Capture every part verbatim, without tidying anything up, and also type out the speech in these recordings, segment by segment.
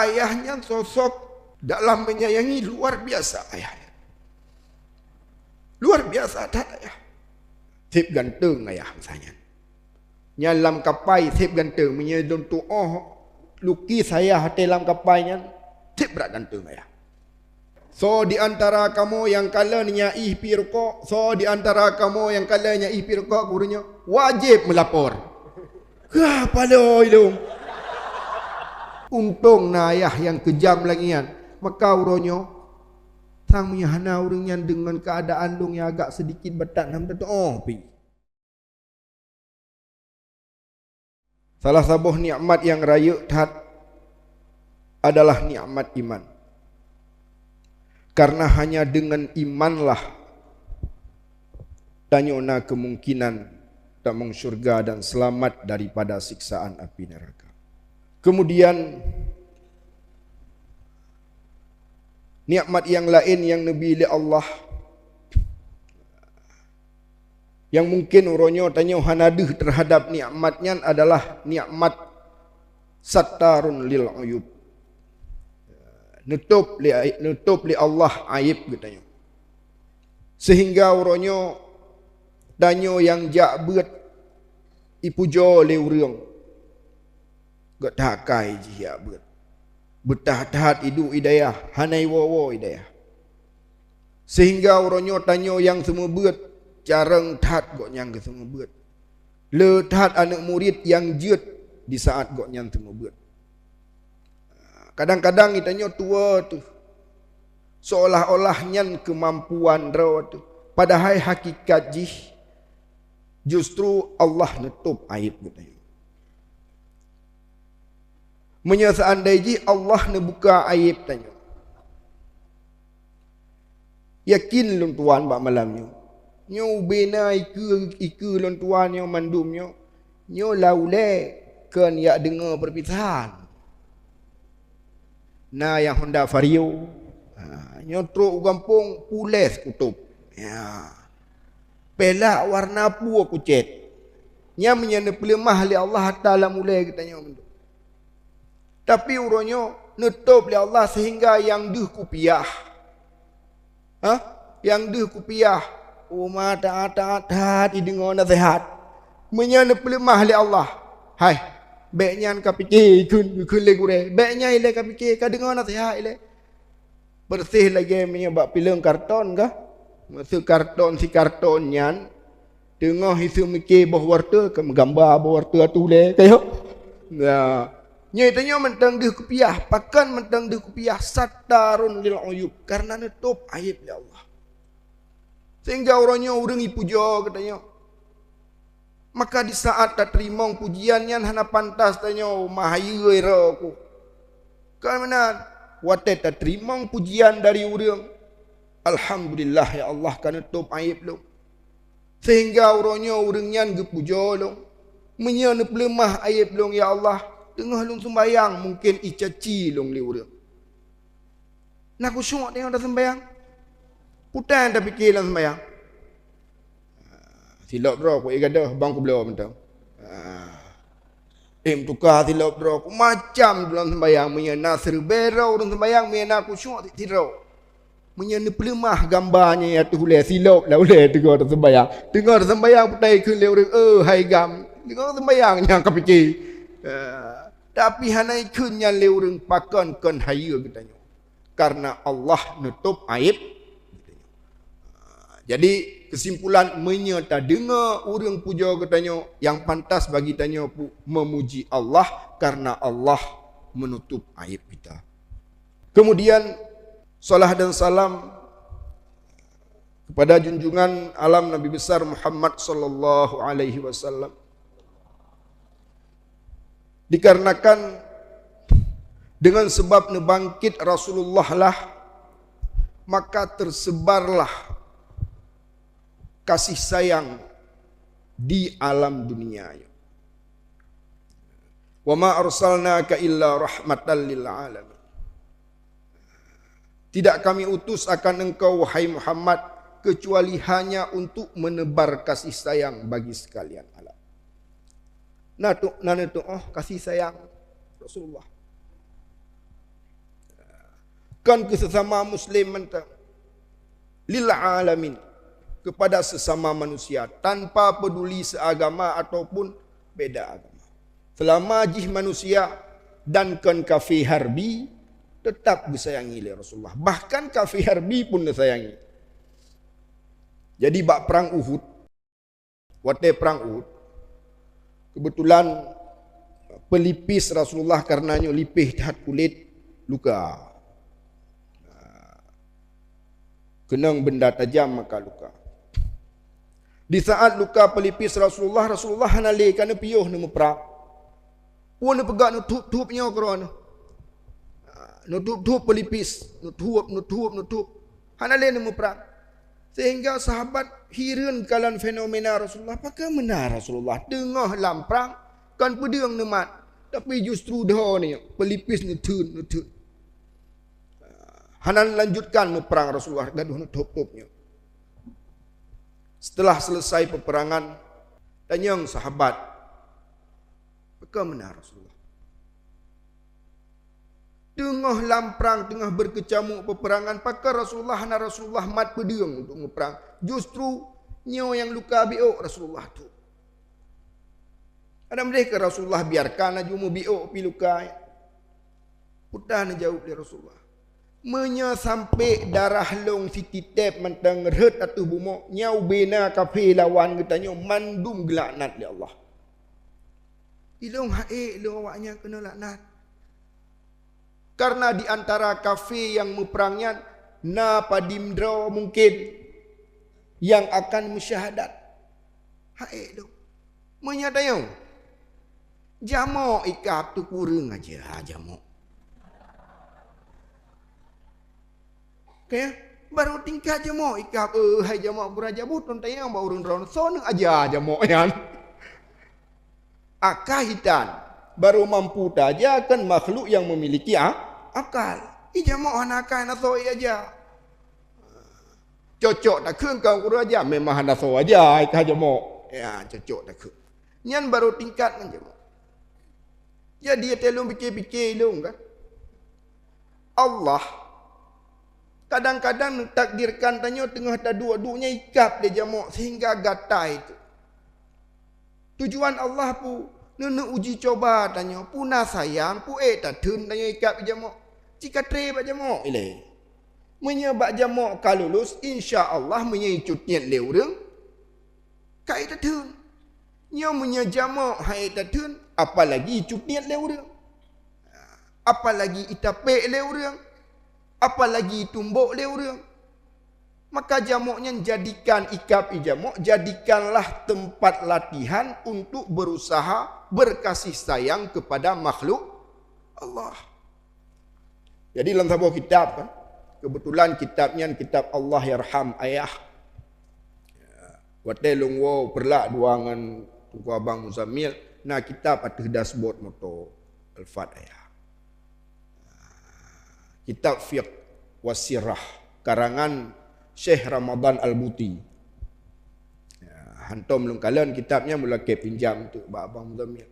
Ayah nyan sosok dalam menyayangi luar biasa ayah nyan. Luar biasa that ayah. Seb ganteng ayah misalnya. Nyan lam kapai seb ganteng, meunyoe lôn tuoh lukis ayah até lam kapai nyan, seb brat ganteng ayah. Soe di antara kamoe nyang kalon nyan ih pi rukok? Soe di antara kamoe nyang kalon nyan ih pi rukok? Gurunyoe wajéb meulapor. Kah paloi lôn. Untông na ayah nyang keujam lagée nyan. Maka uroe nyoe, sang meunyoe hana ureuëng nyan deungon keuadaan lôn nyang agak seudikit batat, hana meutuoh pi. Salah saboh nikmat nyang rayeuk that adalah nikmat iman. Karena hanya dengan imanlah tanyoe na kemungkinan tamong syurga dan selamat daripada siksaan api neraka. Kemudian, nikmat nyang laén nyang neubi lé Allah, nyang mungken uroe nyoe tanyoe hana deuh terhadap nikmat nyan adalah nikmat sattarun lil uyub. Neutôb lé, neutôb lé Allah aéb geutanyoe. Sehingga uroe nyoe tanyoe nyang jak beuet ipujoe lé ureuëng. Gét that akai jih jak beuet. Beutah that iduek i dayah, hana iwoe-woe i dayah. Sehingga uroe nyoe tanyoe nyang seumeubeuet, carông that gobnyan geuseumeubeuet. Le that aneuëk murit nyang jeuet di saat gobnyan seumeubeuet. Kadang-kadang geutanyoe tuwoe teuh, seolah-olah nyan keumampuan droe teuh, padahai hakikat jih justru Allah neutôb aéb geutanyoe. Meunyoe seandai jih Allah neubuka aéb tanyoe, yakin lôn tuan bak malam nyoe, nyoe ubena ikeue, ikeue lôn tuan nyoe mandum nyoe, nyoe lam ulée kon jak deungoe peurpisahan. Na nyang Honda Vario, ha, nyoe trok u gampông puléh kutôb. Ya. Peulak warna peue kucét. Nyan meunyoe neupeuleumah lé Allah ata lam ulée geutanyoe mandum. Tapi uroe nyoe neutôb lé Allah sehingga nyang deuh kupiah. Ha? Nyang deuh kupiah, uma taát-taát that jideungoe naseuhat. Meunyoe neupeuleumah lé Allah, hai, bék nyan ka pike kheun, kheun lé gurée. Bék nyan ilée ka pike, ka deungoe naseuhat ilée. Persis lagée meunyoe bak pileung karton kah? Meuseu karton si karton nyan teungoh iseumike boh wortel, ka meugamba boh wortel ateueh ulée, ka yo? Nah, nyoe tanyoe mantong deuh kupiah, pakon mantong deuh kupiah, sattarun lil uyub, karena neutôb aéb lé Allah. Sehingga uroe nyoe ureuëng ipujoe geutanyoe. Maka di saat tateurimong pujian nyan hana pantas tanyoe, "Mahayeu roh ku." Kon meunan, watée tateurimong pujian dari ureuëng, "Alhamdulillah, ya Allah, ka neutôb aéb lôn." Sehingga uroe nyoe ureuëng nyan geupujoe lôn. Meunyoe neupeuleumah aéb lôn, ya Allah, teungoh lôn seumbahyang mungken icaci lôn lé ureuëng. Na khusyuk teuh lam seumbahyang. Putai tapike lam seumbahyang. Silop droe ku ié gadoh bang kubloe mantong. Ah. Em tuka silop droe ku macam dalam seumbahyang, meunyoe na siribée droe ureuëng seumbahyang, meunyoe na khusyuk sidroe. Meunyoe neupeuleumah gamba nyan ateueh ulée silop lam ulée teungoh taseumbahyang. Teungoh taseumbahyang putai kheun lé ureuëng, "Eh, hai gam, teungoh seumbahyang nyang kapike." Ah. Tapi hana ikheun nyan lé ureuëng pakon kon hayeu geutanyoe. Karena Allah neutôb aéb. Jadi, kesimpulan, meunyoe tadeungoe ureuëng pujoe geutanyoe, nyang pantas bagi tanyoe pu-, meumuji Allah karena Allah menutup aib kita. Kemudian, salah dan salam kepada junjungan alam Nabi besar Muhammad sallallahu alaihi wasallam. Dikarenakan dengan sebab neubangkit Rasulullah lah, maka tersebarlah kasih sayang di alam dunia. "Wa ma arsalnaka illa rahmatan lil alamin." Tidak Kami utus akan engkau, wahai Muhammad, kecuali hanya untuk menebar kasih sayang bagi sekalian alam. Na tu, na neuteu'oh kasih sayang Rasulullah. Kon keu sesama muslim mantong. Lil alamin, kepada sesama manusia, tanpa peduli seagama ataupun beda agama. Selama jih manusia dan kon kafé harbi, tetap geusayangi lé Rasulullah. Bahkan kafé harbi pun geusayangi. Jadi bak prang Uhud, watée prang Uhud, keubeutulan peulipis Rasulullah kareuna nyoe lipéh that kulét luka. Keunong beunda tajam maka luka. Di saat luka peulipis Rasulullah, Rasulullah hana lé ka neupiôh neumeuprang. Peue neupeugah, neutup-tup nyoe keudroe neuh. Neutup-tup peulipis, neutup, neutup, neutup. Hana lé neumeuprang. Sehingga sahabat hireuen kalon fenomena Rasulullah. Pakon meunan Rasulullah teungoh lam prang kon peudeueng neumat, tapi justru dho nyoe peulipis neutheun, neutheun. Hana lanjutkan meuprang Rasulullah gadoh neutup-tup nyoe. Setelah selesai peperangan, tanyong sahabat, "Pakon meunan Rasulullah? Teungoh lam prang, teungoh beukeucamuk peperangan, pakon Rasulullah hana Rasulullah mat peudeueng untuk meuprang? Justru nyoe nyang luka biôk Rasulullah tup." Hana meudeh keu Rasulullah biarkan laju meubiôk pih luka. Peue neujaweub lé Rasulullah, "Meunyoe sampoe darah lôn sititép mantong rhot ateueh bumoe, nyoe ubena kafé lawan geutanyoe mandum geulaknat lé Allah." Ilôn ha'ék lôn awaknyan keuneuk laknat. Kareuna di antara kafé nyang meuprang nyan na padum droe mungken nyang akan meusyahadat. Ha'ék lôn. Meunyoe tanyoe, jamok ikab teukureueng aja jamok. Oke, baru tingkat jamok ikab, eh, hai jamok beuraja butông tayang bak ureuëng droe, soe neuk aja jamok nyan. Akai hitan, baru mampu taja kon makhluk nyang memiliki a-, akal. I jamok hana akai, hana soe i aja. Cocok takheun kon ureuëng aja, memang hana soe aja i ka jamok. Ya, cocok takheun. Nyan baru tingkat ngon jamok. Jadi, ata lôn pike-pike lôn kan. Allah kadang-kadang neutakdirkan tanyoe teungoh taduek-duek nyan ikab lé jamok sehingga gatai teuk. Tujuan Allah peue? Neuneuk uji coba tanyoe, peue na sayang, peue ék tatheun tanyoe ikab lé jamok. Cit ka treb bak jamok ilée. Meunyoe bak jamok ka lulus, insya Allah meunyoe cut niet lé ureuëng, ka ék tatheun. Nyoe meunyoe jamok han ék tatheun, apalagi cut niet lé ureuëng. Apalagi itapék lé ureuëng, apalagi itumbok lé ureuëng. Maka jamok nyan jadikan ikab i jamok, jadikanlah tempat latihan untuk berusaha berkasih sayang kepada makhluk Allah. Jadi lam saboh kitab kan, kebetulan kitab nyan kitab Allah Yarham Ayah. Watée lôn woe Peureulak dua ngon Teungku Abang Muzammil, na kitab ateueh dashboard moto, Al-Fat Ayah. Kitab Fiqh Wasirah, karangan Syekh Ramadan Al-Buti. Ya, hantom lôn kalon kitab nyan, mula keu pinjam tu bak Abang Muzammil.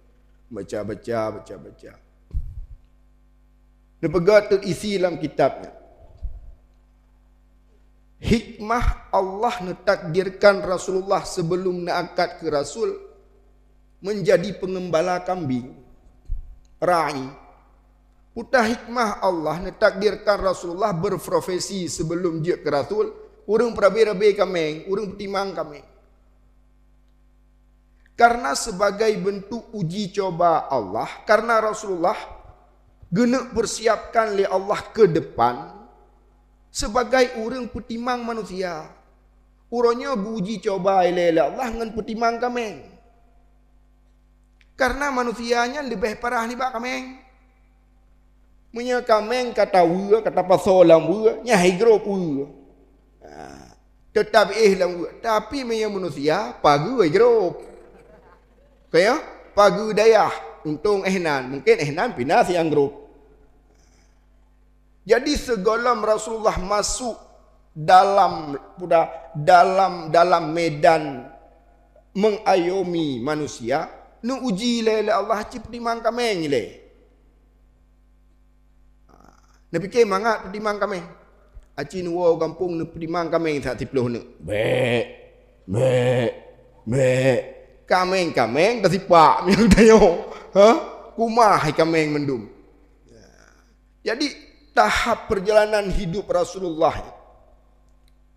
Baca-baca, baca-baca. Neupeugah teuk isi lam kitab nyan. Hikmah Allah neutakdirkan Rasulullah sebelum neuangkat keu rasul menjadi pengembala kambing, rai. Peue hikmah Allah neutakdirkan Rasulullah berprofesi sebelum jeuet keu rasul, ureuëng peurabe-rabe kaméng, ureuëng peutimang kaméng. Karena sebagai bentuk uji coba Allah, karena Rasulullah geuneuk persiapkan lé Allah ke depan sebagai ureuëng peutimang manusia. Uroe nyoe geuuji coba ilée lé Allah ngon peutimang kaméng. Karena manusia nyan leubeh parah nibak kaméng. Meunyoe kaméng ka taweue, ka tapasoe lam weue, nyan hai grob weue. Ha, teutap éh lam weue. Tapi meunyoe manusia, pageue grob. Ka ya? Pageue dayah. Untông éh nan. Mungken éh nan pina siang grob. Jadi, sigohlom Rasulullah masuk dalam, dalam, dalam medan mengayomi manusia, neuuji lé, lé Allah cit peutimang kaméng ilée. Neupike mangat peutimang kaméng. Aci neuwoe gampông neupeutimang kaméng that siplôh neuk. Bèk, bèk, bèk. Kaméng-kaméng tasipak manyang tanyoe. Ha? Kumah hai kaméng mandum. Jadi, tahap perjalanan hidup Rasulullah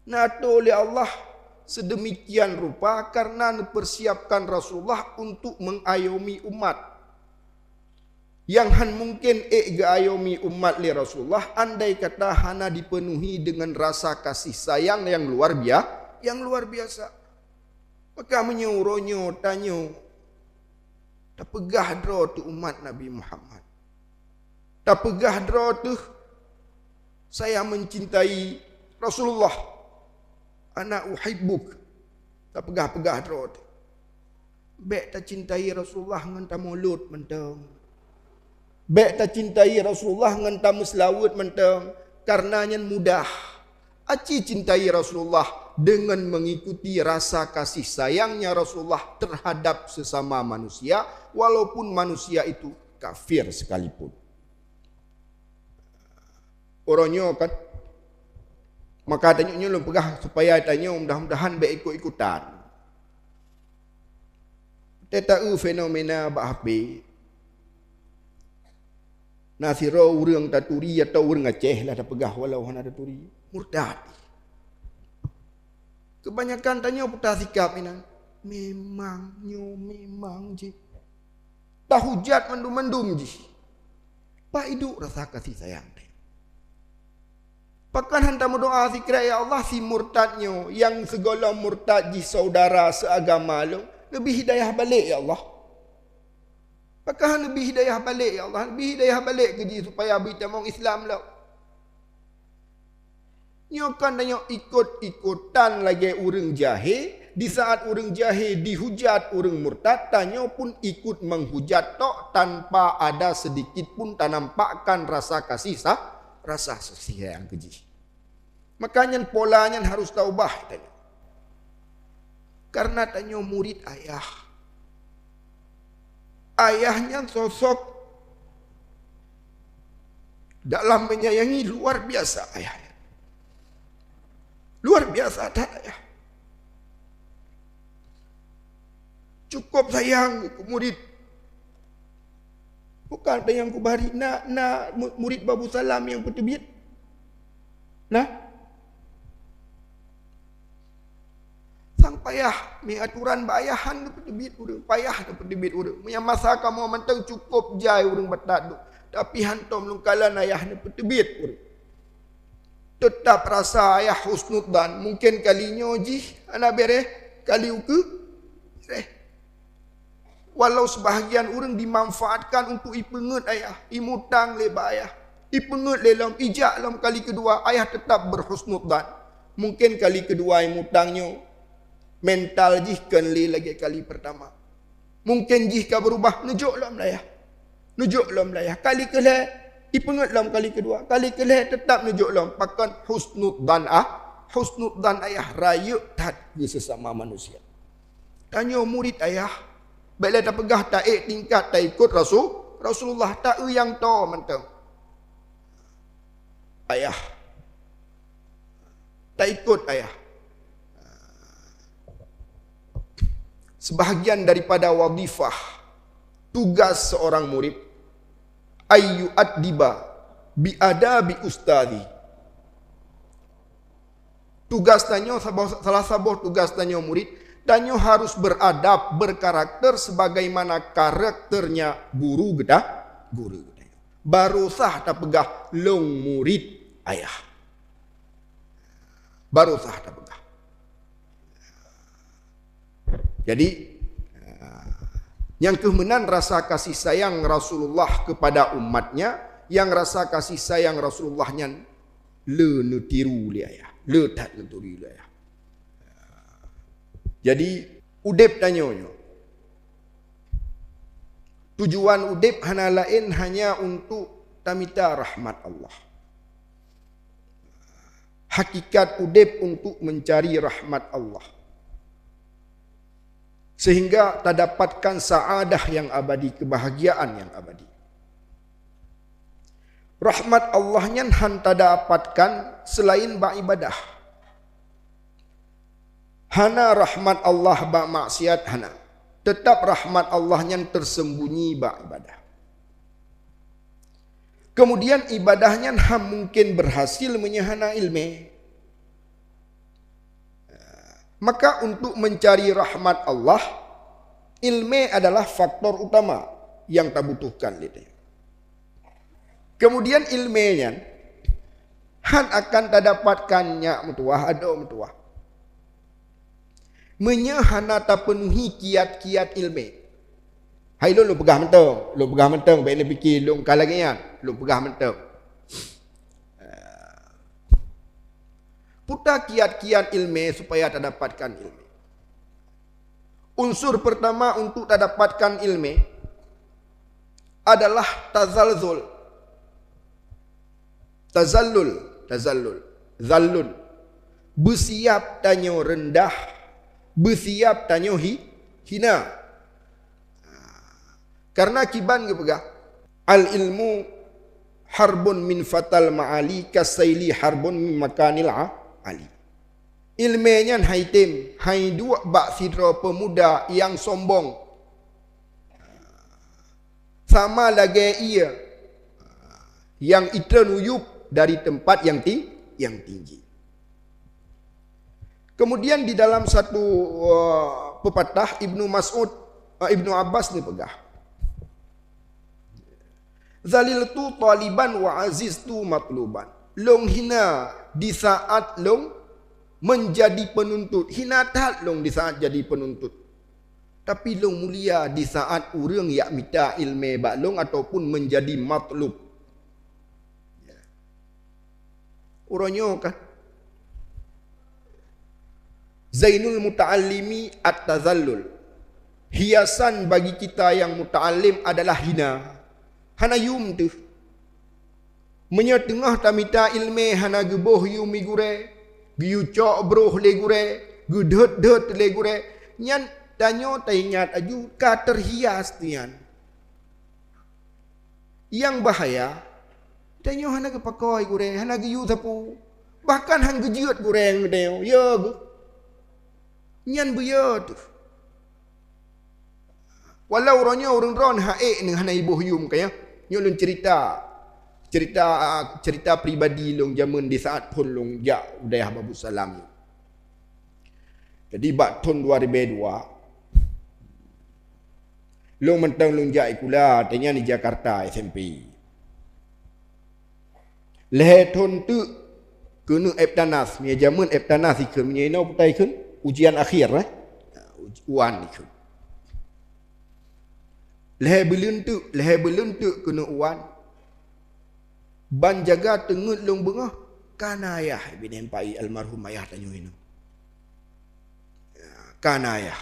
na atoe lé Allah sedemikian rupa karena neupersiapkan Rasulullah untuk mengayomi umat. Nyang hán mungken ék geuayomi umat lé Rasulullah andai kata hana dipenuhi dengan rasa kasih sayang yang luar bia-, yang luar biasa. Maka meunyoe uroe nyoe tanyoe tapeugah droe teuh umat Nabi Muhammad, tapeugah droe teuh, "Saya mencintai Rasulullah, ana uhibbuk," tapeugah-peugah droe teuh. Bèk tacintai Rasulullah ngon tamulot mantong. Bèk tacintai Rasulullah ngon tameuseulaweuet mantong, karena nyan mudah. Aci cintai Rasulullah dengan mengikuti rasa kasih sayangnya Rasulullah terhadap sesama manusia, walaupun manusia itu kafir sekalipun. Uroe nyoe kan, maka tanyoe nyoe lôn peugah supaya tanyoe mudah-mudahan bèk ikut-ikutan. Teuta eu fenomena bak H P. Na sidroe ureuëng taturi atau ureuëng Aceh lah tapeugah walau hana taturi. Murtad. Kebanyakan tanyoe peugah sikap inan. Memang nyoe memang jih. Tahujat mandum-mandum jih. Bak iduek rasa kasih sayang teuh. Pakon hana meudoa sikrek, "Ya Allah, si murtad nyoe, nyang sigohlom murtad jih saudara seagama lôn, neubri hidayah balek, ya Allah." Pakon hana neubri hidayah balek, "Ya Allah, neubri hidayah balek keu jih supaya beutamong Islam lom." Nyoe kan tanyoe ikot-ikotan lagée ureuëng jahé, di saat ureuëng jahé dihujat ureuëng murtad, tanyoe pun ikut menghujat tok tanpa ada sedikit pun tanampakkan rasa kasih sa-, rasa kasih sayang keu jih. Maka nyan pola nyan harus taubah tanyoe. Karena tanyoe murid ayah. Ayah nyan sosok dalam menyayangi luar biasa ayah nyan. Luar biasa that ayah. Cukup sayang keu murid. Bukan sayang keu bari, na, na mu-, murid Babu Salam nyang peuteubiet. Nah. Sang payah, mi aturan bak ayah han neupeuteubiet ureuëng, payah neupeuteubiet ureuëng. Meunyo masa kamoe mantong cukup jai ureuëng batat duek, tapi hantom lôn kalon ayah neupeuteubiet ureuëng. Teutap rasa ayah husnudzan, mungken kali nyoe jih hana béréh, kali ukeue béréh. Walau sebahagian ureuëng dimanfaatkan untuk ipeungeut ayah, imutang lé bak ayah, ipeungeut lé lom, ijak lom kali keudua, ayah teutap berhusnudzan. Mungken kali keudua imutang nyoe, mental jih kon lé lagée kali pertama. Mungken jih ka beurubah, neujok lom lé ayah. Neujok lom lé ayah. Kali keulhée, ipeungeut lom kali keudua. Kali keulhée teutap neujok lom. Pakon husnudzan ah, husnudzan ayah rayeuk that keu sesama manusia. Tanyoe murid ayah, bék lé tapeugah taék tingkat taikot Rasul, Rasulullah, taeu nyang toe mantong. Ayah. Taikot ayah. Sebahagian daripada wadhifah, tugas seorang murid, ayyu addiba bi adabi ustadhi. Tugas tanyoe, saboh, salah saboh tugas tanyoe murid, tanyoe harus beradab, berkarakter sebagaimana karakternya guru geuta-, guru geutanyoe. Baru sah tapeugah lôn murid ayah. Baru sah tapeugah. Jadi, nyang keuh meunan rasa kasih sayang Rasulullah kepada umatnya, nyang rasa kasih sayang Rasulullah nyan le neutiru lé ayah, le that neutiru lé ayah. Jadi, udeb tanyoe nyoe. Tujuan udeb hana laén hanya untuk tamita rahmat Allah. Hakikat udeb untuk mencari rahmat Allah. Sehingga tadapatkan saadah yang abadi, kebahagiaan yang abadi. Rahmat Allah nyan han tadapatkan seulaén bak ibadah. Hana rahmat Allah bak maksiat, hana. Teutap rahmat Allah nyan teuseumbunyi bak ibadah. Keumudian ibadah nyan han mungken beurhasil meunyoe hana iéleumé. Maka untuk meuncari rahmat Allah, iéleumé adalah faktor utama nyang tabutuhkan lé tanyoe. Keumudian iéleumé nyan han akan tadapatkan nyak meutuwah adoe meutuwah meunyoe hana tapeunuhi kiat-kiat iéleumé. Hai lôn, lôn peugah mantong, lôn peugah mantong, bék lôn pike lôn ka lagée nyan, lôn peugah mantong. Peue kiat-kiat iéleumé supaya tadapatkan iéleumé? Unsur peurtama untuk tadapatkan iéleumé adalah tazalzul. Tazallul, tazallul, zallun. Beusiab tanyoe reundah, beusiab tanyoe hi-, hina. Kareuna kiban geupeugah, "Al-ilmu harbun min fatal ma'ali, kasaili harbun min makanil a-, ali." Iéleumé nyan hai tem, hai duek bak sidroe peumuda nyang sombong. Sama lagée ié nyang itreun u yueb dari teumpat nyang ti-, nyang tinggi. Keumudian di dalam satu, eh, peupatah Ibnu Mas'ud, eh, Ibnu Abbas neupeugah, "Zaliltu taliban wa aziztu matluban." Lôn hina di saat lôn meunjadi peununtut. Hina that lôn di saat jadi peununtut. Tapi lôn mulia di saat ureuëng jak mita iéleumé bak lôn ataupun meunjadi matlub. Ya. Uroe nyoe kan, zainul muta'allimi at-tazallul. Hiasan bagi kita nyang muta'allim adalah hina. Hana yuem teuh. Meunyoe teungoh tamita iéleumé hana geuboh yuem lé gurée, geuyue cok broh lé gurée, geudhot-dhot lé gurée, nyan tanyoe taingat aju ka teuhias teuh nyan. Nyang bahaya, tanyoe hana geupakoe gurée, hana geuyue sapeue, bahkan han geujeuet gurée ngon tanyoe, yo geuh. Nyan beu yo teuh. Walau uroe nyoe ureuëng droe ha ék neuh hana iboh yuem kayée. Nyoe lôn ceurita. Ceurita, ceurita pribadi lôn jameun di saat phon lôn jak u dayah Babussalam nyoe. Jadi bak thon dua ribée dua, lôn mantong lôn jak sikula, watée nyan di Jakarta S M P. Lhée thon teuk keuneuk F tanas, meunyoe jameun F tanas ikheun, meunyoe inoe peue ta ikheun, ujian akhir, eh. U-, U an ikheun. Lhée buleuen teuk, lhée buleuen teuk keuneuk U an. Ban jaga teungeut lôn beungoh, ka na ayah, ibn Pai almarhum ayah tanyoe inoe. Ka na ayah.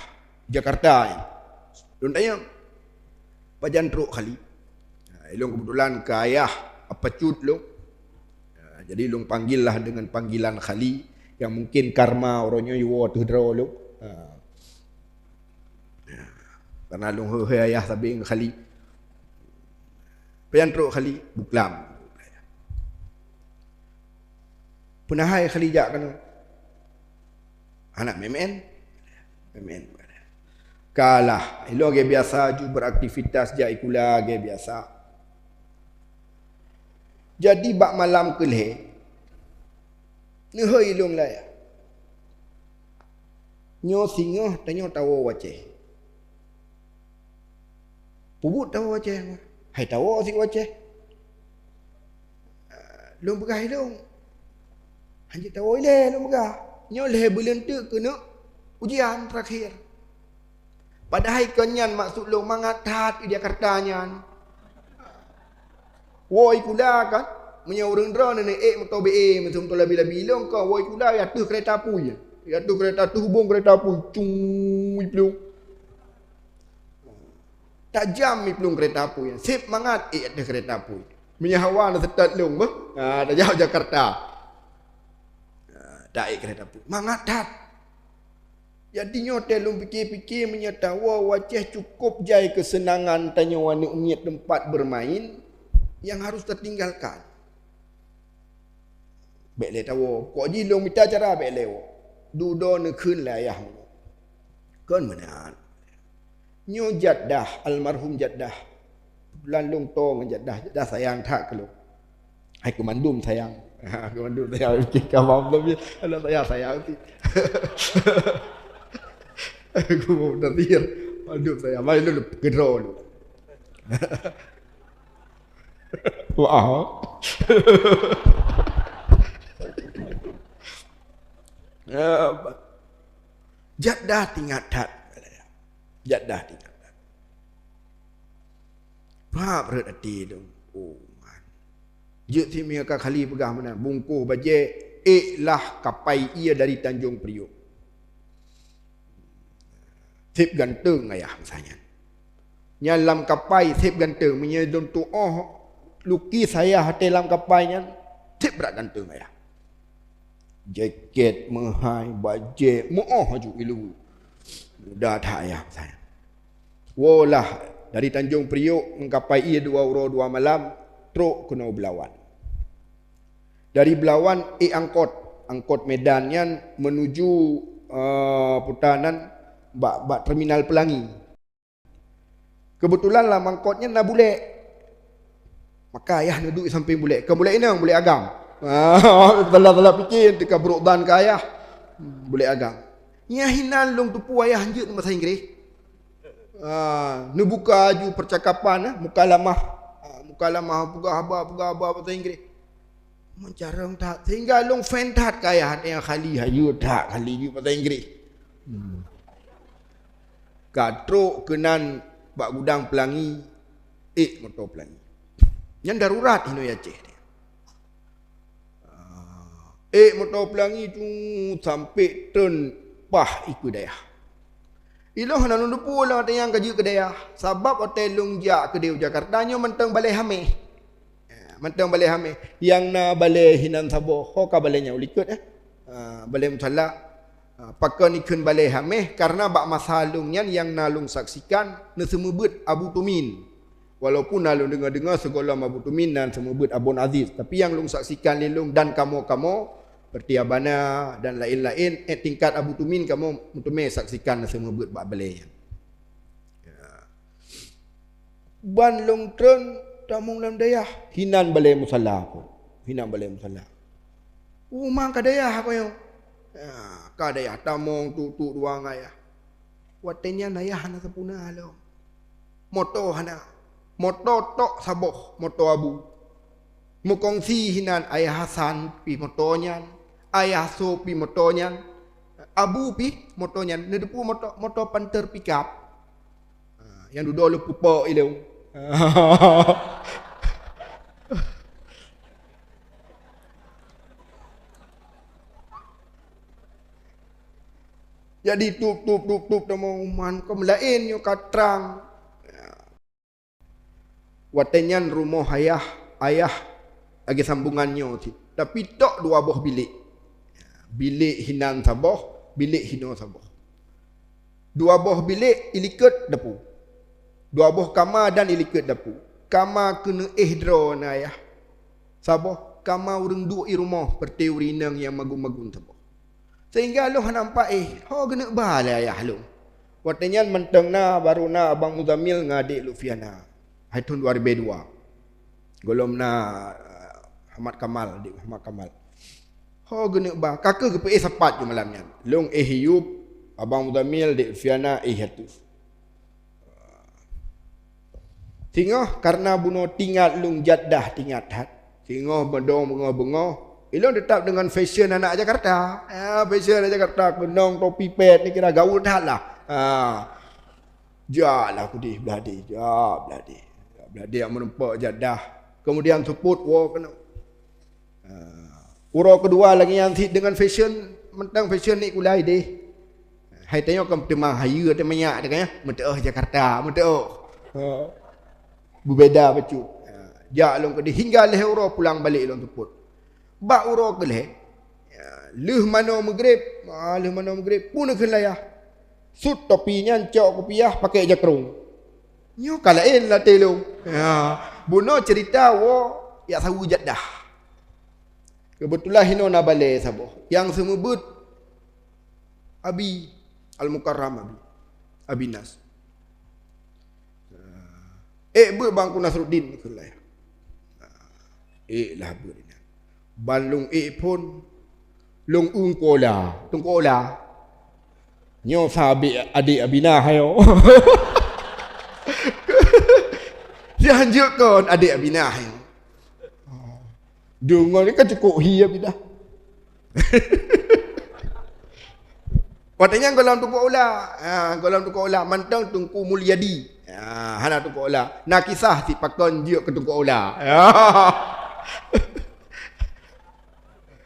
Jakarta nyan. Lôn tanyong, "Pajan trok Khalid?" Ha, ilôn keubeutulan keu ayah apa cut lôn. Ha, jadi lôn panggil lah dengan panggilan Khalid, nyang mungken karma uroe nyoe jiwoe teuh droe lôn. Ha. Ha, karna lôn heuhe ayah sabe ngon Khalid. "Pajan trok Khalid?" "Buklam." "Peue na hai Khalid jak keunoe?" "Hana, meu'en." "Meu'en." Kalah. Ilôn lagée biasa ju beraktivitas jak sikula lagée biasa. Jadi bak malam keu lhée, neuhôi ilôn lé ayah, "Nyoe singoh tanyoe tawoe u Aceh." "Peue buet tawoe u Aceh?" "Hai tawoe sit u Aceh." Lôn peugah ilôn, "Hanjeuet tawoe ilée," lôn peugah. "Nyoe lhée buleuen teuk keuneuk ujian terakhir." Padahai kon nyan maksud lôn, mangat that di Jakarta nyan. Woe sikula kan, meunyoe ureuëng droeneuh ék moto B E, meuseu moto labi-labi, ilôn kon woe sikula ateueh keureta apui. Ateueh keureta, ateueh ubong keureta apui, cung, iplueng. Tajam iplueng keureta apui nyan. Seb mangat ék ateueh keureta apui. Meunyoe hawa na seutôt lôn beuh. Ha, tajak Jakarta. Ha, taék keureta apui. Mangat that. Jadi nyoe teuh lôn pike-pike, meunyoe tawoe u Aceh cukôp jai keuseunangan tanyoe aneuëk miet teumpat beureumaén nyang harôh tatinggalkan. Bék lé tawoe. Pokok jih lôn mita cara bék lé woe. Dudoe neukheun lé ayah. Kon meunan. Nyoe jaddah, almarhum jaddah. Keubeutulan lôn toe ngon jaddah, jaddah sayang that keu lôn. Hai keu mandum sayang. Keu mandum sayang. Kawan tapi anak saya sayang ti. Aku mau tafsir. Mandum sayang. Mai lôn keudroe lôn. Wah. Jaddah teuingat that. Jaddah teuingat that. Pah rhot até lôn. Oh, man. Jeuet si Mia ka Khali peugah meunan, bungkôh bajée, ék lah kapai ié dari Tanjong Priok. Seb ganteng ayah masa nyan. Nyan lam kapai seb ganteng, meunyoe lôn tuoh lukis ayah até lam kapai nyan, seb brat ganteng ayah. Jakét meuhai, bajée meuoh aju ilu. Muda that ayah masa nyan. Woe lah dari Tanjong Priok ngon kapai ié dua uroe dua malam trok keunoe Belawan. Dari Belawan ék angkot, angkot Medan nyan meunuju, eh, puta nan bak, bak Terminal Pelangi. Keubeutulan lam angkot nyan na bulek. Maka ayah neuduek sampéng bulek. Kon bulek inong, bulek agam. Ah, salah-salah pike teuka brok dan keu ayah. Bulek agam. Nyan hinan lôn teupeu ayah jeuet bahasa Inggréh. Ah, neubuka aju percakapan, eh, mukalamah. Ah, mukalamah, peugah haba, peugah haba bahasa Inggréh. Meucarông that, sehingga lôn fan that keu ayah, nyang Khali hayeue that, Khali jeuet bahasa Inggréh. Hmm. Ka trok keunan bak gudang Pelangi, ék moto Pelangi. Nyan darurat inoe Aceh. Ah, ék moto Pelangi tu sampai treun paih ikeue dayah. Ilôn hana lôn teupeu lom watée nyan ka jeuet keu dayah, sabab watée lôn jak keudeh u Jakarta nyoe mantong balée Haméh. Ya, mantong balée Haméh. Nyang na balée hinan saboh, ho ka balée nyan u likot, eh. Ah, balée musala. Ah, pakon ikheun balée Haméh, karna bak masa lôn nyan nyang na lôn saksikan neuseumeubeuet Abu Tumin. Walaupun na lôn deungoe-deungoe sigohlom Abu Tumin nan seumeubeuet Abon Aziz, tapi nyang lôn saksikan lé lôn dan kamoe-kamoe, seperti Abana dan laén-laén, eh, tingkat Abu Tumin kamoe meuteumé saksikan seumeubeuet bak balée nyan. Ya. Ban lôn treun tamong lam dayah, hinan balée musala ko. Hinan balée musala. Uma ka dayah ko nyoe. Ya, ka dayah tamong tuek-tuek dua ngon ayah. Watée nyan ayah hana sapeue na lom. Moto hana. Moto tok saboh, moto Abu. Meukongsi hinan, Ayah Hasan pih moto nyan, Ayah So pih moto nyan, Abu pih moto nyan. Neuteupeue moto, moto Panther pickup. Ha, nyang dudoe lôn pupok ilong. Jadi tup, tup, tup, tup, teuma uman keu meulaén nyoe ka trang. Watée nyan rumoh ayah, ayah lagée sambongan nyoe cit. Tapi tok dua boh bilék. Bilék hinan saboh, bilék hinoe saboh. Dua boh bilék ilikot dapu. Dua boh kama dan ilikot dapu. Kama keuneuk éh droe na ayah. Saboh kama ureuëng duek i rumoh, peureuté ureuëng inong nyang magun-magun saboh. Sehingga lôn hana nampak éh, ho geuneuk ba lé ayah lôn. Watée nyan mantong na, barô na Abang Muzamil ngon Adék Lutfiana. Hai thon dua ribée dua. Gohlom na, eh, Ahmad Kamal, Adék Ahmad Kamal. Ho geuneuk ba, ka keuh geupeuéh sapat ju malam nyan. Lôn éh iyup, Abang Muzamil, Adék Lutfiana éh ateueh. Singoh karna bunoe tingat lôn jaddah tingat that. Singoh beudong beungoh-beungoh. Ilôn teutap deungon fashion anak Jakarta. Ya, fashion anak Jakarta, keunong topi pet ni kira gaul that lah. Ha. Jak lah kudeh blah deh, jak blah deh. Jak blah deh meureumpok jaddah. Kemudian seupôt woe keunoe. Ha. Uroe keudua lagée nyan cit deungon fashion, mantong fashion ni kulai deh. Hai tanyoe kan teuma hayeue teuma nyak teuka nyan, meuteuoh Jakarta, meuteuoh. Ha. Beubeda bacut. Ha. Jak lôn keudeh hingga lhée uroe pulang balek lôn seupôt. Bak uroe keu lhée, ya, lheueh manoe meugreb, ah, lheueh manoe meugreb, peue neukheun lé ayah. Sut topi nyan cok kupiah pakai jakrong. Nyoe ka laén lam até lôn. Ya, bunoe ceurita woe jak saweue jaddah. Keubeutulan hinoe na balée saboh nyang seumeubeuet Abi Al-Mukarram, Abi, Abi Nas. "Ék beuet bang Teungku Nasruddin," kheun lé. "Ék lah beuet inan." Ban lôn ék phon, lôn eu Teungku Ola. Teungku Ola. Nyoe sabe adék Abi Nah nyoe. Nyan jeuet kon adék Abi Nah nyoe. Deungon ni kan cukôp hi Abi Nah. Watée nyan gohlom Teungku Ola. Ha, gohlom Teungku Ola, mantong Teungku Mulyadi. Ha, hana Teungku Ola. Na kisah si pakon jeuet keu Teungku Ola. Ha.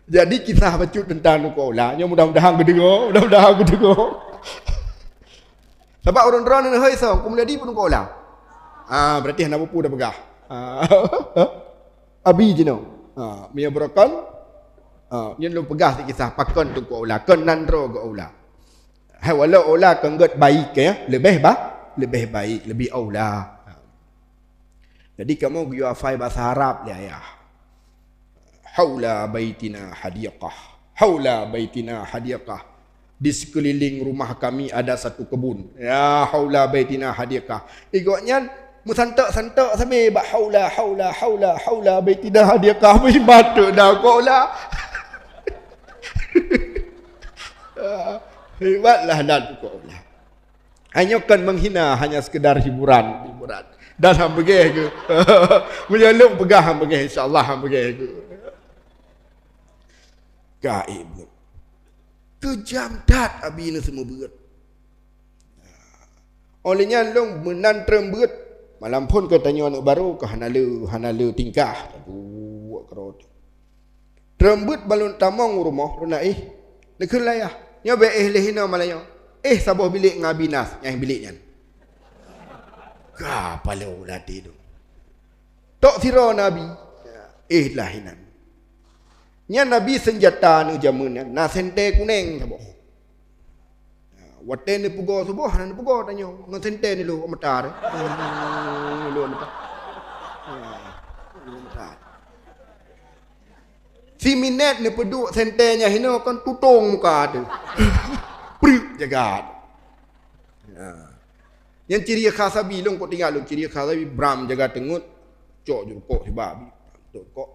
Jadi kisah bacut teuntang Teungku Ola. Nyoe mudah-mudahan geudeungoe, mudah-mudahan geudeungoe. Sabab ureuëng droeneuh hôi soe, Teungku Mulyadi pun Teungku Ola. Ah, berarti hana bupu dah peugah. Ah. Abi jinoe. Ah, meunyoe beurokon, ah, nyan lôn peugah sikisah pakon Teungku Ola, kon nan droe geuh Ola. Hai walau Ola kon gét baik ya, leubeh ba, leubeh baik, leubeh Ola. Jadi kamoe geuyue hafai bahasa Arab lé ayah. Haula baitina hadiqah. Haula baitina hadiqah. Di seukeuliléng rumah kami ada satu kebun. Ya, haula baitina hadiqah. Gobnyan meusantok-santok sabe bak haula, haula, haula, haula baitina hadiqah. Meuiman teuk dah kok lah. Hebatlah nan kok lah. Hanyoe kon menghina, hanya sekedar hiburan, hiburan. Dan han beugeh keu. Meunyoe lôn peugah han beugeh, insya Allah han beugeh keu. Gaib lôn. Keujam that Abi nyoe seumeubeuet. Óh lheueh nyan lôn meunan treun beuet. Malam phon keu tanyoe aneuk barô keu hana le, hana le tingkah. Aduh, keurot. Treun beuet ban lôn tamong u rumoh, lôn na éh. Neukheun lé ayah, "Nyoe bèk éh lé hinoe malam nyoe. Éh saboh bilék ngon Abi Nas, nyang bilék nyan." Ka paloe lam até lôn. Tok sidroe na Abi. Éh lah inan. Nyan Abi seunjata nyoe jameun nyan, na sentée kunéng saboh. Watée neupeugoe suboh, hana neupeugoe tanyoe. Ngon sentée neulhok mata teuh. Neulhok mata. Neulhok mata. Siminét neupeuduek sentée nyan hinoe kon tutong muka teuh. Preuk jaga. Ha. Nyan ciri khas Abi, lôn kok teuingat lôn, ciri khas Abi bram jaga teungeut, cok jurukok siba Abi. Cok rukok.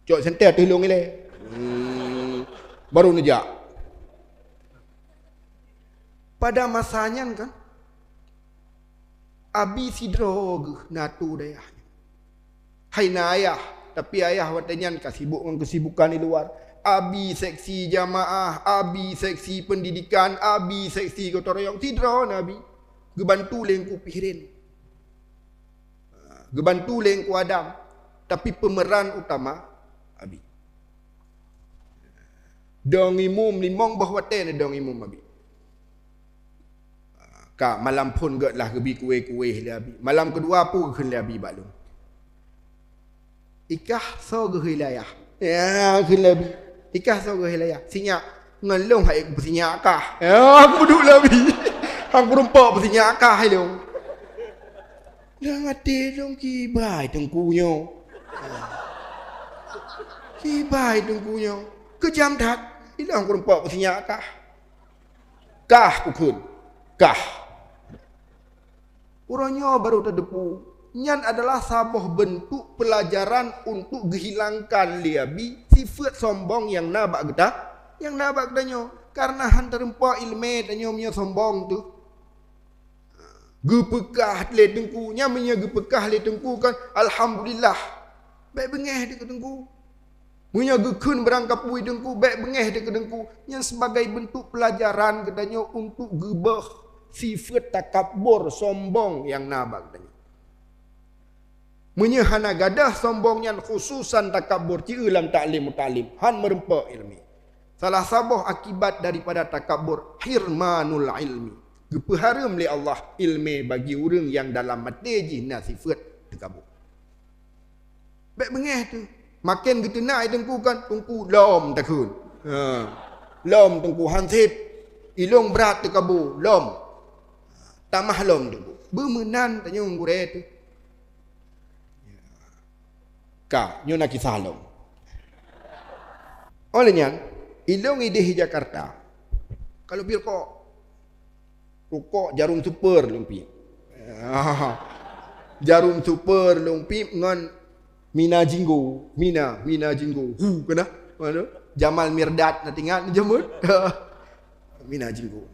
Cok sentée ateueh lôn ilée. Hmm. Baru neujak. Pada masa nyan kan, Abi sidroe geuh na tutoe ayah nyoe. Hai na ayah, tapi ayah watée nyan ka sibuk ngon keusibukan di luar. Abi seksi jamaah, Abi seksi pendidikan, Abi seksi gotong royong, sidroe na Abi. Geubantu lé Teungku Pih Rin. Geubantu lé Teungku Adam, tapi pemeran utama Abi. Dong imum limong boh watée neudong imum Abi. Ka malam phon gét lah geubi kueh-kueh lé Abi. Malam keudua peue geukheun lé Abi bak lôn? "Ikah soe geuhôi lé ayah?" Ya, kheun lé Abi. "Ikah soe geuhôi lé ayah?" "Sinyak." "Ngon lôn hai kupeusinyak kah?" Ya, kupeuduek lé Abi. Han kurumpok peusinyak kah lôn. Lam até lôn, "Kibai Teungku nyoe. Kibai Teungku nyoe. Keujam that. Ilôn kurumpok peusinyak kah." "Kah," kukheun. "Kah." Uroe nyoe barô tateupeue, nyan adalah saboh beuntuk peulajaran untuk geuhilangkan lé Abi sifeuet sombong nyang na bak geuta-, nyang na bak geutanyoe. Kareuna han teurumpok iéleumé tanyoe meunyoe sombong teuh. Geupeugah lé Teungku, nyan meunyoe geupeugah lé Teungku kan, alhamdulillah. Bék beungéh teuh keu Teungku. Meunyoe geukheun barang kapeue Teungku, bék beungéh teuh keu Teungku. Nyan sebagai bentuk pelajaran geutanyoe untuk geubeuh sifeuet takabur, sombong nyang na bak geutanyoe. Meunyoe hana gadôh sombong nyan, khususan takabur, ci eu lam taklim mutalim, han meurumpok iéleumé. Salah saboh akibat daripada takabur, hirmanul ilmi. Geupeuhareuem lé Allah iéleumé bagi ureuëng nyang dalam até jih na sifeuet takabur. Bék beungéh teuh. Maken geuteunak i Teungku kan, Teungku lom takheun. Ha. Lom Teungku han sép. Ilôn brat takabur, lom. Tamah lom Teungku. Beumeunan tanyoe gurée teuh. Ka, nyoe na kisah lom. Óh lheueh nyan, ilôn idéh di Jakarta. Ka lôn piep rukok. Rukok Jarum Super lôn piep. Jarum Super lôn piep ngon Mina Jinggo. Mina, Mina Jinggo. Hu, keunoe. Mana? Jamal Mirdad na teuingat jameun. Mina Jinggo.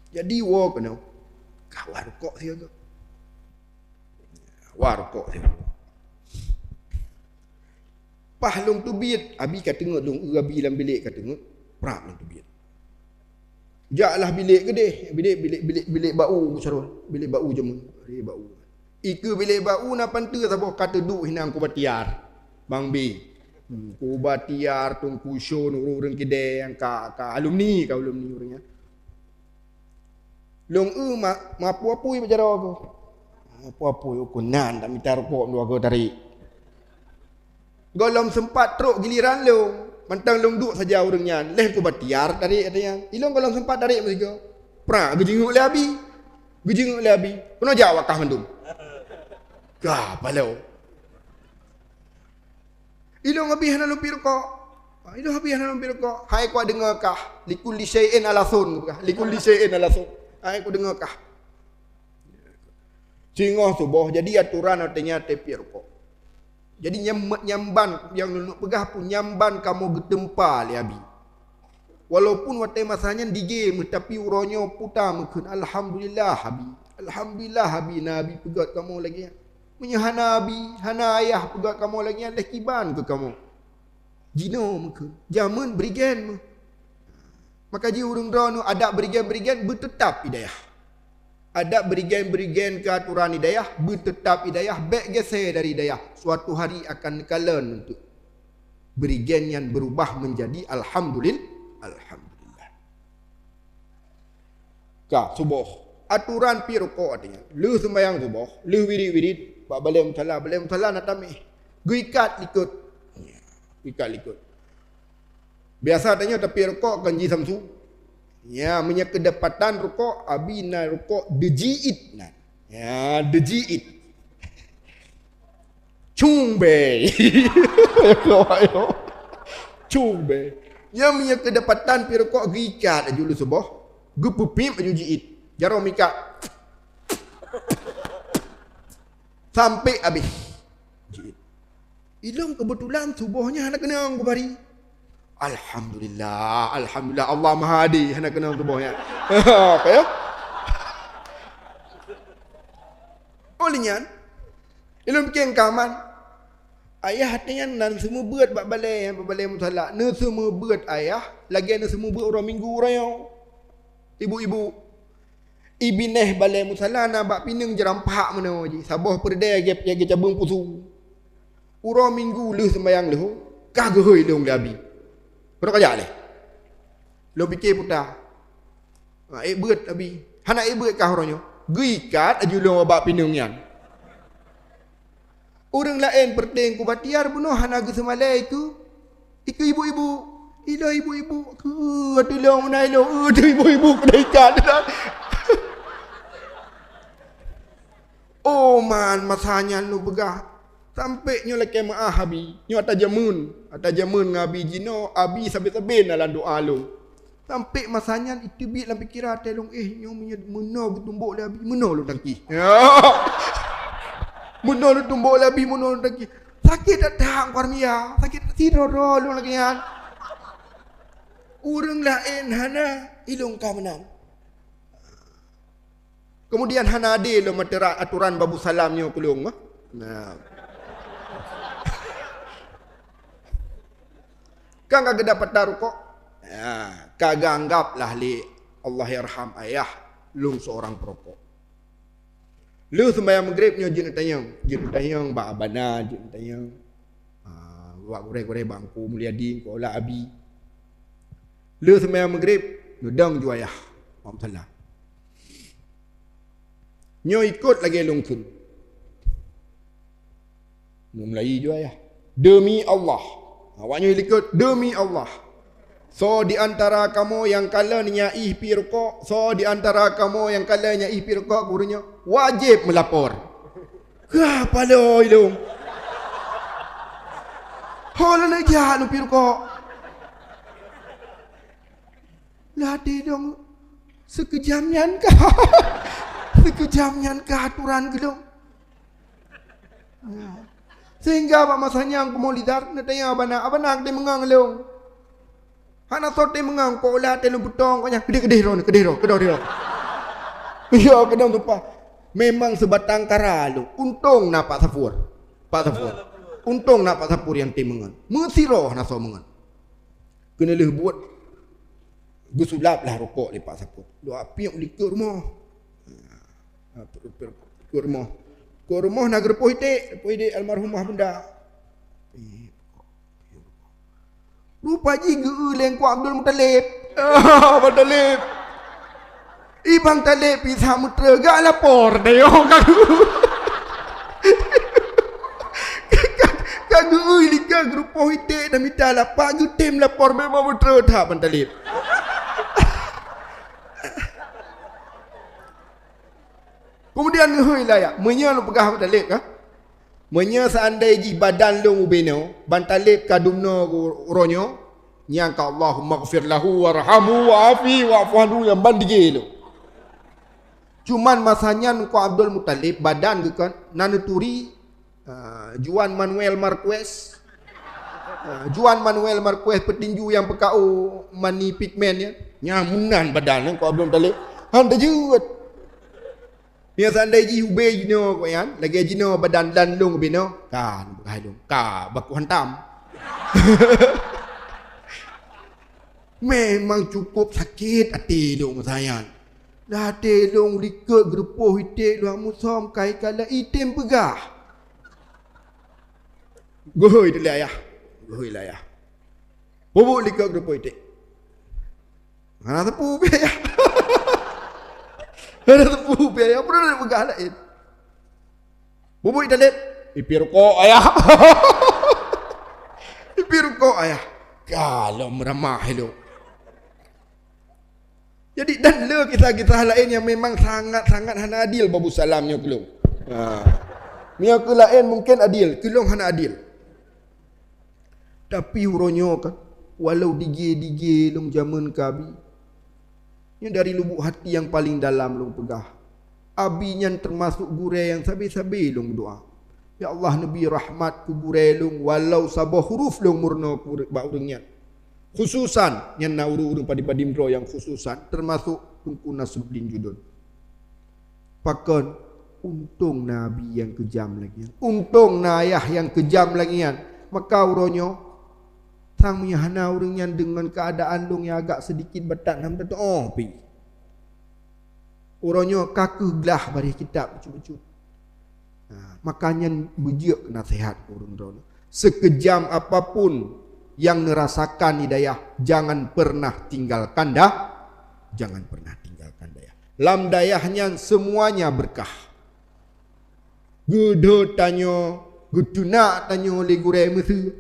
Jadi woe keunoe. Ka woe rukok sigoe. Woe rukok sigoe. Paih lôn teubiet, abi ka teungeut lôn, eu abi lam bilék ka teungeut, prap lôn teubiet. Jaklah bilék keudéh, bilék, bilék, bilék, bilék bak u, Syarul. Bilék bak u jameun, bilék bak u. Ikeue bilék bak u na panteue saboh ka teuduek hinan Kubatiar. Bang Bi. Hmm, Kubatiar, Teungku Syun, ureuëng-ureuëng kidée nyang ka, ka alumni, ka alumni ureuëng nyan. Lôn eu ma-, mapui-apui bak jaroe keuh. Mapui-apui, oh, keunan dak mita rukok dua go tarék. Gohlom seumpat trok giliran lôn. Mantong lôn duek saja ureuëng nyan. Lheueh Kubatiar tarék ata nyan. Ilôn gohlom seumpat tarék meusigoe. Pra, geujingeuk lé abi. Geujingeuk lé abi. Keunoe jak wakah mandum. Ka, paloe. Ilôn abi hana lôn piep rukok. Ha, ilôn abi hana lôn piep rukok. Hai kuat deungoe kah. Likulli syai'in alasun, kah. Likulli syai'in alasun. Hai kuat deungoe kah. Singoh suboh, jadi atoran watée nyan tapiep rukok. Jadi nyam-, nyamban nyang lôn peugah pun nyamban kamoe geuteumpa lé abi. Walaupun watée masa nyan digée meuh, tapi uroe nyoe puta meukheun, "Alhamdulillah, Abi. Alhamdulillah, Abi, na Abi peugét kamoe lagée nyan. Meunyoe hana Abi, hana Ayah peugét kamoe lagée nyan, leh kiban keu kamoe." Jinoe meukheun, jameun berigen meuh. Maka jih ureuëng droeneuh adat berigen-berigen beuteutab i dayah. Adat berigen-berigen keu atoran i dayah, beuteutab i dayah, bék geusé dari dayah. Suatu hari akan neukalon untuk berigen nyan beurubah meunjadi alhamdulil-, alhamdulillah. Ka, suboh. Atoran piep rukok artinya, lheueh seumbahyang suboh, lheueh wirit-wirit, bak balée musala, balée musala na taméh. Geuikat likot. Geuikat likot. Biasa tanyoe tapiep rukok kon ji Samsu. Ya, meunyoe keudapatan rukok, abi na rukok deujiit nan. Ya, deujiit. Cung bei. Cung bei. Ya, meunyoe keudapatan piep rukok geuikat laju lheueh suboh, geupeupiep laju jiit. Jaroe meuikat. Sampai habéh. Jiit. Ilôn keubeutulan suboh nyan hana keunong kubari. Alhamdulillah, alhamdulillah, Allah Maha Adé, hana keunong suboh nyan. Apa ya? Óh lheueh nyan, ilôn piké kaman. Ayah watée nyan na seumeubeuet bak balée, bak balée musala. Neuseumeubeuet ayah, lagée neuseumeubeuet uroe Minggu uroe nyoe. Ibu-ibu, i binéh balée musala na bak pineung jirampah meunoe jih. Saboh peureudée geucabeueng pusu. Uroe Minggu lheueh seumbahyang leuhô, ka geuhôi lôn lé abi. Keunoe ka jak lé. Lôn piké puta. Ha, ék beuet abi. Hana ék beuet kah uroe nyoe. Geuikat laju lôn bak pineung nyan. Ureuëng laén peureuté kubatiar bunoe hana geuseumalée ikeue, ikeue ibu-ibu. Ilôn ibu-ibu, keu tulông meunan ilôn, keu ibu-ibu keuneuk ikat. Oh man, masa nyan lôn peugah, sampoe nyoe lakée meuáh abi. Nyoe ata jameun, ata jameun ngon abi jinoe, abi sabe-sabe na lam doá lôn. Sampoe masa nyan iteubiet lam pikeran até lôn, "Eh, nyoe meunyoe meunoe geutumbok lé abi, meunoe lôn tangki." Meunoe lôn tumbok lé abi, meunoe lôn tangki. Sakét that-that Angku Armia, sakét sidroe-droe lôn lagée nyan. Ureuëng laén hana, ilôn ka meunan. Keumudian hana adé lom atoran, atoran Babu Salam nyoe keu lôn, mah. Nah. Kan ka geudapat rukok? Ya, ka geuanggap lah lé Allahyarham ayah lôn seorang perokok. Lheueh seumbahyang Maghrib nyoe jeuet neutanyong, jeuet neutanyong bak abana, jeuet neutanyong, ah, bak gurée-gurée bak Angku Mulyadi, Angku Ola Abi. Lheueh seumbahyang Maghrib, neudong ju ayah. Waalaikumsalam. Nyoe ikot lagée lôn kheun. Meulayeue ju ayah. "Demi Allah." Awak nyoe likot, "Demi Allah. Soe di antara kamoe nyang kalon nyan ih pi rukok, soe di antara kamoe nyang kalon nyan ih pi rukok," gurée nyoe, "wajéb meulapor." Kah paloe lôn. Ho lôn jak lôn pi rukok. Ladé dong, sikeujam nyan kah? Sikeujam nyan kah aturan keu lôn? Ya. Sehingga bak masa nyan, Teungku Maulidat neutanyong abana, "Abana, keudeue meungon lôn?" Hana soe teumeungon, kok ulah teuh lôn peutong, kok nyan, "Keudeh, keudeh droe, keudeh droe, keudeh droe." Ya, keudeh tumpah. Memang seubatang kara lôn. Untông na Pak Safur. Pak Safur. Untông na Pak Safur nyang teumeungon. Meusidroe na soe meungon. Keuneulheueh buet, geusulap lah rukok lé Pak Safur. Dua piôh likot rumoh. Ha, likot rumoh. Likot rumoh na geureupôh iték, reupôh iték almarhumah bunda. Eh, Rupa jih geu-eu lé Teungku Abdul Muthalib. Bang Thalib. I Bang Thalib pih sa meutreu, gak lapor dayong ka geu-, ka geu-eu lika geureupôh iték dan mita lapak, geutem lapor memang meutreu that Bang Thalib. Kemudian ngeuhôi laya, meunyoe lôn peugah Bang Thalib, ha? Meunyoe seandai jih badan lôn ubenoe, Bang Thalib ka dumnoe uroe nyoe, nyang ka Allahummaghfir lahu warhamhu wa'afi wa'fu anhu nyang ban dige lôn. Cuman masa nyan Teungku Abdul Muthalib badan geuh kan na neuturi, ah, Juan Manuel Marquez. Ah, Juan Manuel Marquez peutinju nyang peukaô money pigment nyan. Nyan meunan badan Teungku Abdul Muthalib. Han teujeuet. Meunyoe seandai jih ubé jinoe kok nyan, lagée jinoe badan dan lôn ubenoe, ka neupeugah lôn, ka baku hantam. Memang cukup sakét até lôn masa nyan. Dah até lôn likot geureupôh iték lôn musom kai kala item peugah. Geuhôi lé ayah. Geuhôi lé ayah. Bubuet likot geureupôh iték. Hana teupeu ubé ayah. Hana teupeu ubé ayah. Peue na peugah laén. Bubuet italeb, ipi rukok ayah. Ipi rukok ayah. Ka lom ramah ilok. Jadi, dan le kisah-kisah laén nyang memang sangat-sangat hana adil Babu Salam nyoe keu lôn. Ha. Nyoe keu laén mungken adil, keu lôn hana adil. Tapi uroe nyoe kan, walau dige-dige lôn jameun ka abi, nyoe dari lubuk hati nyang paleng dalam lôn peugah, abi nyan teumasok gurée nyang sabe-sabe lôn meudoá. Ya Allah, neubi rahmat keu gurée lôn, walau saboh huruf lôn meurunoe bak ureuëng nyan. Khususan, nyan na ureuëng-ureuëng padum-padum droe nyang khususan, teumasok Teungku Nasruddin Judon. Pakon? Untông na abi nyang keujam lagée nyan. Untông na ayah nyang keujam lagée nyan. Maka uroe nyoe, sang meunyoe hana ureuëng nyan deungon keuadaan lôn nyang agak seudikit batat, hana meututoe pih. Uroe nyoe ka kheueh glah baréh kitab bacut-bacut. Nah, maka nyan beujeuet naseuhat keu ureuëng droeneuh. Seukeujam apapun nyang neurasakan di dayah, jangan pernah tinggalkan dah, jangan pernah tinggalkan dayah. Lam dayah nyan seumuanya beurkah. Geudhôt tanyoe, geuteunak tanyoe lé gurée miseue.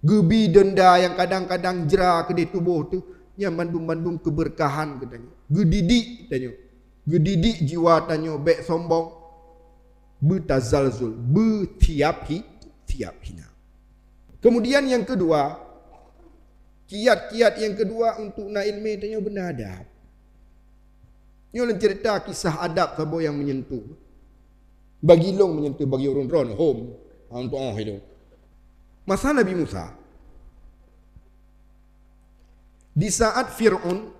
Geubi deunda nyang kadang-kadang jra keudeh tuboh teuh, nyan mandum-mandum keubeurkahan keu tanyoe. Geudidik tanyoe. Geudidik jiwa tanyoe bék sombong, beutazalzul, beutiab hi-, tiab hina. Kemudian nyang keudua, kiat-kiat nyang keudua untuk na iéleumé tanyoe beuna adab. Nyoe lôn ceurita kisah adab saboh nyang meunyentuh. Bagi lôn meunyentuh, bagi ureuëng droeneuh hom, hang tuoh ilôn. Masa Nabi Musa, di saat Fir'aun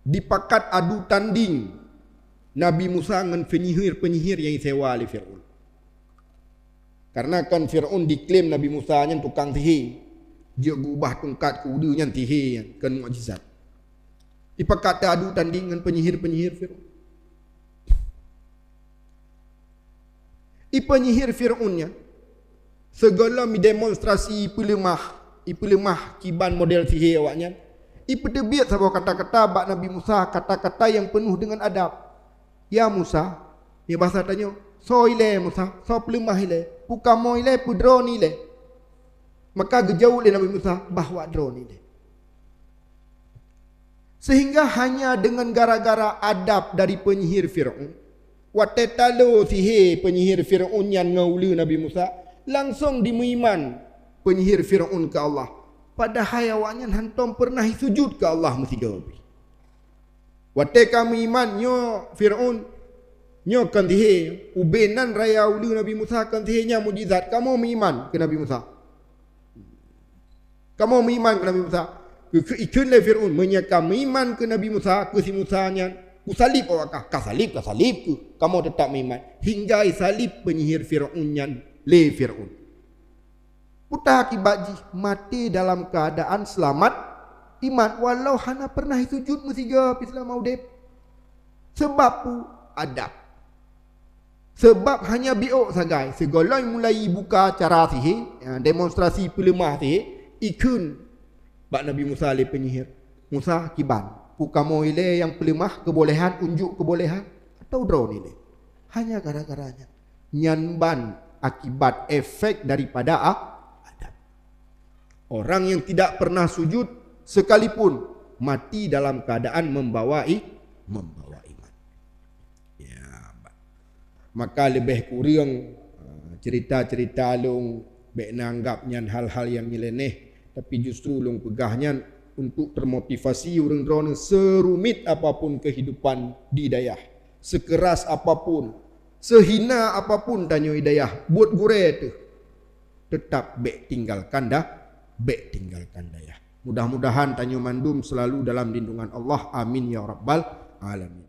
dipakat adu tanding Nabi Musa ngon peunyihir-peunyihir nyang jisewa lé Fir'aun. Karena kan Fir'aun diklaim Nabi Musa nyan tukang sihé. Jeuet geuubah tungkat keu udeue nyan sihé nyan, kon mukjizat. Dipakat teuadu tanding ngon peunyihir-peunyihir Fir'aun. I peunyihir Fir'aun nyan, sigohlom idemonstrasi ipeuleumah, ipeuleumah kiban model sihé awaknyan, ipeuteubiet saboh kata-kata bak Nabi Musa, kata-kata nyang peunoh deungon adab. "Ya Musa," nyan basa tanyoe, "Soe ilée Musa? Soe peuleumah ilée? Peu kamoe ilée? Peu droeneuh ilée?" Maka geujaweueb lé Nabi Musa, "Bah wak droeneuh ilée." Sehingga hanya deungon gara-gara adab dari peunyihir Fir'aun, watée talo sihé peunyihir Fir'aun nyan ngon uleue Nabi Musa, langsong dimeuiman peunyihir Fir'aun keu Allah. Padahai awaknyan hántom peureunah sujut keu Allah meusigoe pih. Watée ka meuiman nyoe Fir'aun, nyoe kon sihé, ubé nan raya uleue Nabi Musa kon sihé, nyan mukjizat, kamoe meuiman keu Nabi Musa. Kamoe meuiman keu Nabi Musa. Keu, keu ikheun lé Fir'aun, "Meunyoe ka meuiman keu Nabi Musa, keu si Musa nyan, kusalib awak kah." "Ka salib, ka salib keuh. Kamoe teutap meuiman." Hingga isalib peunyihir Fir'aun nyan lé Fir'aun. Peue akibat jih? Maté dalam keuadaan seulamat iman, walau hana peureunah sujut meusigoe pih seulama udeb. Sabab peue? Adab. Sabab hanya biôk sagai, sigohlom mulai buka cara sihé, ya, demonstrasi peuleumah sihé, ikheun bak Nabi Musa lé peunyihir, "Musa, kiban, peue kamoe ilée nyang peuleumah keubolehan, unjok keubolehan, atawa droeneuh ilée?" Hanya gara-gara nyan. Nyan ban akibat efek daripada a-, adab. Orang yang tidak pernah sujud sekalipun mati dalam keadaan membawa i-, membawa iman. Ya, ba-, maka leubeh kureueng, ah, cerita-cerita lôn bék na anggap nyan hal-hal nyang nyeleneh, tapi justru lôn peugah nyan untuk termotivasi ureuëng droeneuh, serumit apapun kehidupan di dayah, sekeras apapun, sehina apapun tanyoe di dayah, buet gurée teuh, teutap bék tinggalkan dah, bék tinggalkan dayah. Mudah-mudahan tanyoe mandum selalu dalam lindungan Allah. Amin ya rabbal alamin.